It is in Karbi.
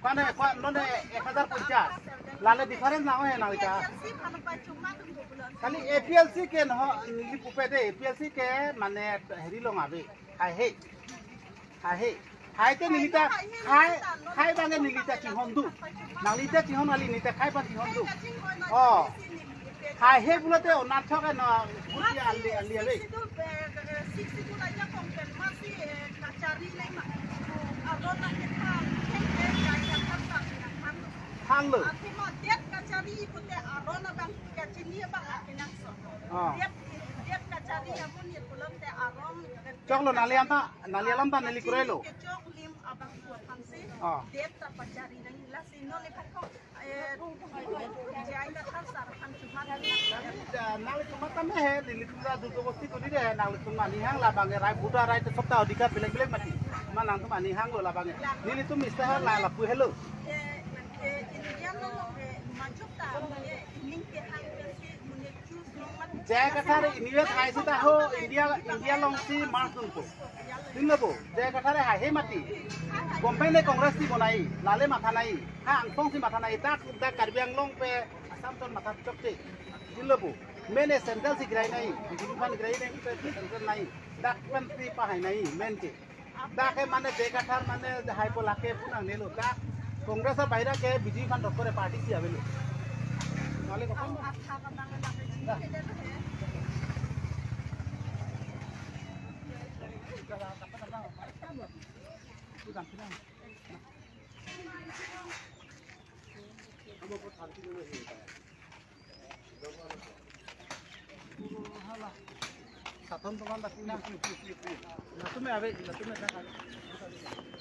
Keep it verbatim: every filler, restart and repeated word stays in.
Kwane, kwane, nonte ek hajar ponchas. Lale difference nang-oi nang ita. Kali A P L C ke no, neli pupe de, A P L C ke mane heri along ave. Haihe. Haihe. Haite neli ta, hai, hai abang ke neli ta chinghon do. Nangli ta chinghon kali, neli ta hai abang chinghon do. Oh. Haihe pulote onat thok no, buti ali, ali ave. Hanglo. Ah. Choklo, nangli alam ta, nangli alam ta neli kroilo. Ah. Nangli chuma tame he, nelitum ta dudu kosti kuni de, nanglitum mani hang labang ke rai buta rai te sabta odhikar belek belek mati. Ma nangtum mani hanglo labang ke. Nelitum mista ha la lapu helo. J I Kathar anywhere hai seta ho India, India alongsi march dunpo. Chinilo bo, J I Kathar haihe mati. Government ne Congress si bonai, lale matha nai. Ha angsong si matha nai, dak dak Karbi Anglong pe Assam ton matha chokche. Chinilo bo, main e central si girai nai, B J P aphan girai nai, central nai. Dak pen si pahai nai, main ke. Dak ke mane J I Kathar mane haipo lake pu nangnelo. Dak Congress abaira ke B J P aphan dokore party si avelo. Nale ko. Saton teman dak na. Latum ave, latum ave.